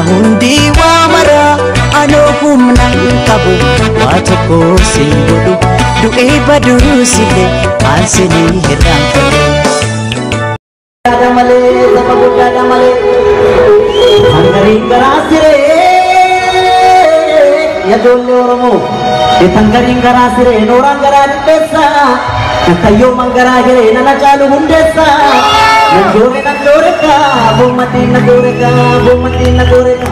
Waa hundi waa mara anoo humna hin qabu waa tokko siin godhu du'ee baduusillee aansinii hirraanfadhu. Malee saba guddaadha malee hangariin garaa siree yaadonni Oromoo hangariin garaa siree nooraan garaa dhibbeessa kayyooman garaa hiree nana caalu hundeessa nanjoore nanjooreka boommatiin nanjooreka boommatiin nanjooreka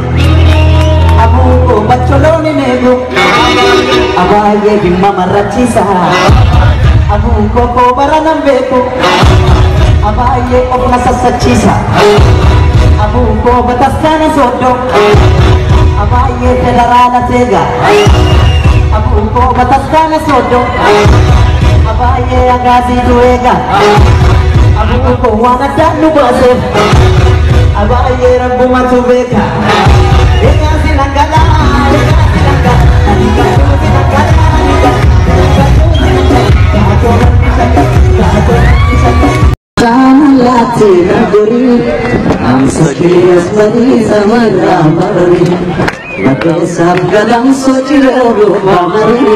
abuukoo bacholooni meeku abaayee dhimma marrachiisa abuukoo koobara nan beeku. Abaayee of na sassachiisa abuukoo bataskaana sooddoo abaayee federaala seega abuukoo bataskaana sooddoo abaayee agaasiitu eega abuukoo waan addaan nu baaseef abaayee rabbumatu beeka eegaa si nangalaa eegaa si nangalaa eegaa si nangalaa Lati nagori, amsakiyas bari zamara bari, nakesab galam sochiro bamari,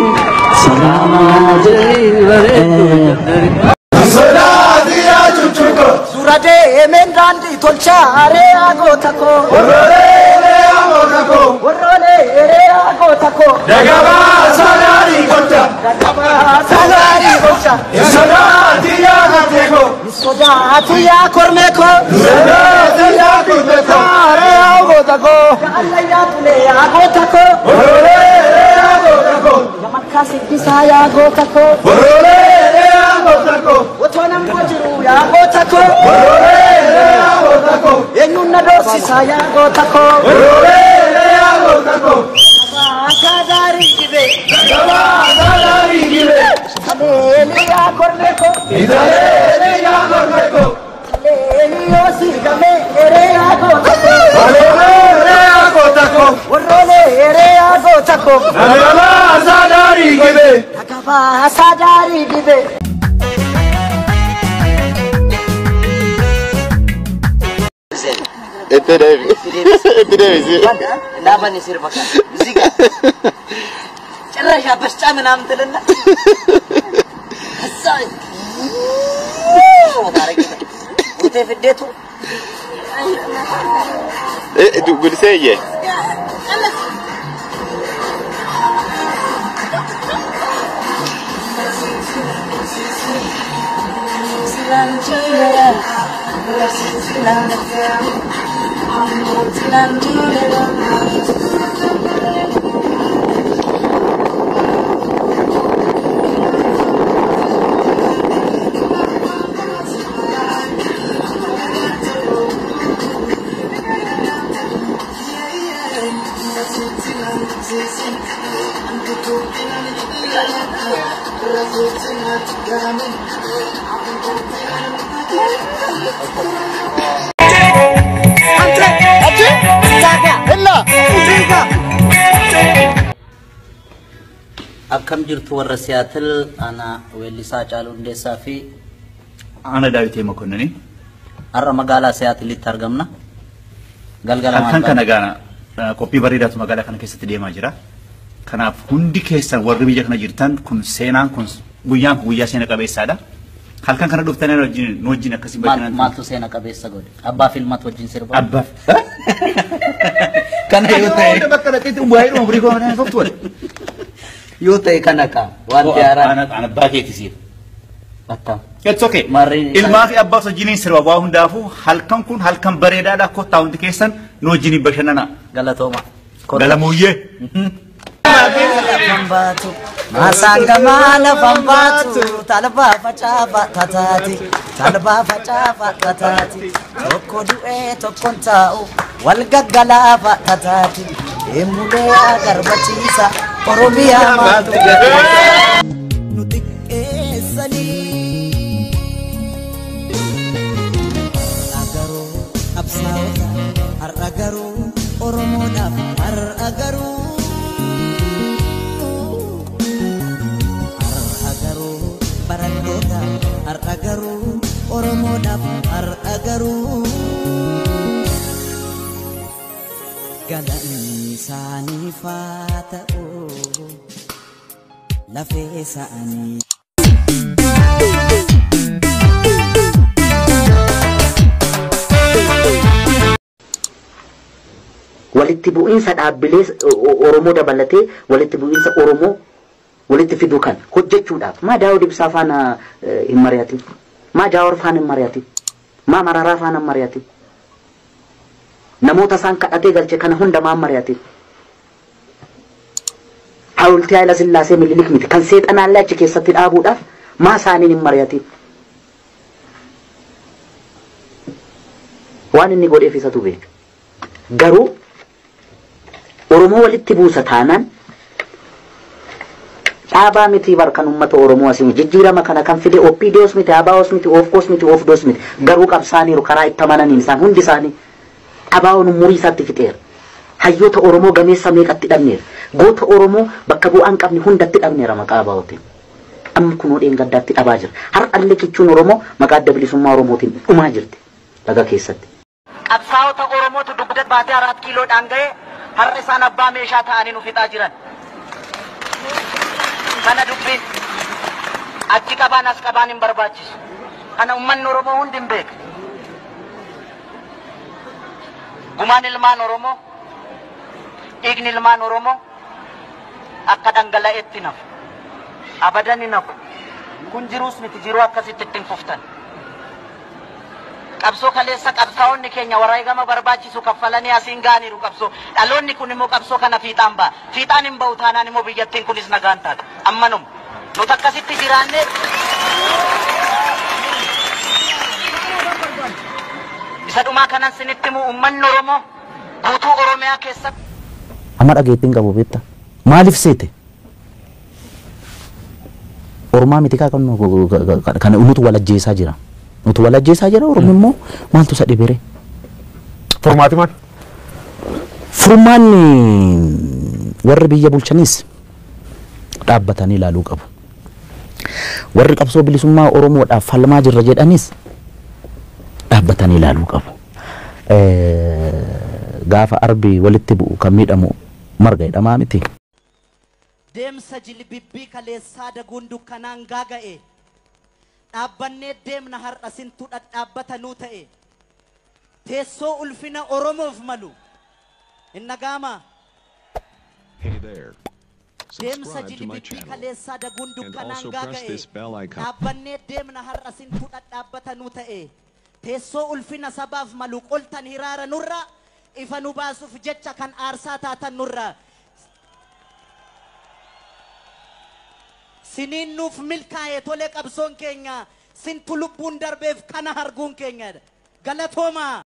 salama jai bare. Sodaatii achuchuko. Surade emendandi tolcha are agotako. Warrolee agotako. Warrolee agotako. Dagaba salaari gocha. Dagaba salaari gocha. Sodaatii agateko. Sodaatu yaa kormeeko. Sodaatu yaa kormeeko. Are agotako. Alla yaa tule agotako. Warrolee agotako. Yamakka siddisaa yaa agotako. Warrolee agotako. Otoo nan bojiru yaa agotako. Warrolee agotako. Eenyuun na doorsisa yaa agotako. Warrolee agotako. Akka gaarii dhibee. Dagaba salaarii gibee. Saleeni yaa kormeeko. Italeeni yaa kormeeko. Saleeni yoo siigamee eree agotako. Warrolee agotako. Warrolee eree agotako. Dagaba salaarii gibee. Dagaba salaarii dhibee. Itti deebi. Itti deebisi. Laafani sirba kana እዚህ ጋር ጭራሽ አበስጫ ምናምን ትልና ከዛ ውቴ ፍዴቱ Guddisee Akkam jirtu warra Siyaatil ana weellisaa Haacaaluu Hundeessaa fi Ana Daawitee Mokonninii. Har'a magaalaa Siyaatilitti argamna. Galgala Halkan kana gaana qophii bareedaatu magaalaa kana keessatti deemaa jira. Kanaaf hundi keessan warri biyya kana jirtan kun seenaan kun guyyaan kun guyyaa seena qabeessaadha. Halkan kana dhuftanii nu wajjin akkasii bashannantu. Maaltu seena qabeessa godhe? Abbaa fi ilmaatu wajjin sirba. Abbaa. Kana yoo ta'e. Bakka dhaqeetti waa'ee dhuma umurii koo mana softu wale. Yoo ta'e kana kaa wanti haaraan. Ana abbaa keeti siif. Attam. It's okay. Ilmaa fi abbaa wajjiniin sirba waa hundaafuu halkan kun halkan bareedaadha kottaa hundi keessan nu wajjiniin bashannana. Galatooma. Galamuuyyee. Maasangama lafan baatu talbaa facaafa tataati talbaa facaafa tataati tokko du'ee tokkon taa'u wal gaggalaafa tataati deemulee agarbachiisa Oromiyaa maaltu nu xiqqeessanii har'a qabsaa'ota har'a garuu Oromoodhaaf har'a garuu. Barattoota har'a garuu Oromoodhaaf har'a garuu. Isaaniif haa ta'u lafee isaanii. Walitti bu'iinsa dhaabbilee Oromoo dabalatee walitti bu'iinsa Oromoo walitti fiduu kan hojjechuudhaaf maa Daawud Ibsaa faana hin mari'atin, maa Jaawar faana hin mari'atin, maa Mararaa faana hin mari'atin, namoota isaan kadhatee galche kana hunda maa hin mari'atin. Hawultii Haayila Sillaasee Minilik miti kan seexanaallee achi keessatti dhaabuudhaaf maa isaaniin hin mari'atin. Waan inni godheef isatu beeka. Garuu Oromoo walitti buusa taanaan dhaabaa miti bar kan uummata Oromoo asii jijjiirama kana kan fide OPDOs miti, ABOs miti, OFCOs miti, OFDOs miti. Garuu qabsaaniiru karaa itti amananiin isaan hundi isaanii ABOn umurii isaatti fixeera. Hayyoota Oromoo gameessa meeqatti dhabneera. Goota Oromoo bakka bu'aan qabne hundatti dhabneera maqaa ABOtiin. Amma kunoo dheengaddaatti dhabaa jira. Har'allee kichuun Oromoo maqaa adda bilisummaa Oromootiin dhumaa jirti laga keessatti. Qabsaa'ota Oromootu dugda baatee 4 kiiloodhaan ga'ee har'a isaan abbaa meeshaa ta'anii nu fixaa jiran. Kana dubbiin achi qabaan as qabaan hin barbaachisu. Kana uummanni Oromoo hundi hin beeku. Gumaan ilmaan Oromoo, dhiigni ilmaan Oromoo akka dhangala'eetti nafu. Abadan hin nafu. Kun jiruus miti jiruu akkasitti ittiin fuftan. Qabsoo kaleessa qabsaa'onni keenya wareegama barbaachisu kaffalanii asiin ga'aniiru qabsoo. Dhaloonni kun immoo qabsoo kana fiixaan ba'a. Fiixaan hin ba'u taanaan immoo biyyattiin kunis nagaan taata. Ammanuma. Nuti akkasitti jiraannee isa dhumaa kanan sinitti himu uummanni Oromoo guutuu Oromiyaa keessatti. Amma dhageettiin qabu beektaa? Maaliif seete? Oromaa miti kaa kan nutu wal ajjeesaa jira. Nutu wal ajjeesaa jira Oromoo immoo maaltu isa dhibere? Furmaati maal? Furmaanni warri biyya bulchanis dhaabbatanii ilaaluu qabu. Warri qabsoo bilisummaa Oromoodhaaf falmaa jirra jedhanis dhaabbatanii ilaaluu qabu. Gaafa arbi walitti bu'u kan miidhamu marga jedhamaa miti. Deemsa jilbibbii kaleessaa daguun dukkanaan gaaga'e. Dhaabbannee deemna har'a sintu dhadhaabbata nuu ta'e. Teessoo ulfina Oromoof malu. Hin dhaga'amaa? Hey there. Deemsa Subscribe to my jilbibbii channel kaleessaa daguun and dukkanaan also press gaaga'e. this bell icon. Dhaabbannee deemna har'a sintu dhadhaabbata nuu ta'e. Teessoo ulfina sabaaf malu qoltan hiraara nurra ifa nu baasuuf jecha kan aarsaa taatan nurra. Siniin nuuf milkaa'e tole qabsoon keenya sintu lubbuun darbeef kana arguun keenyadha. Galatoomaa.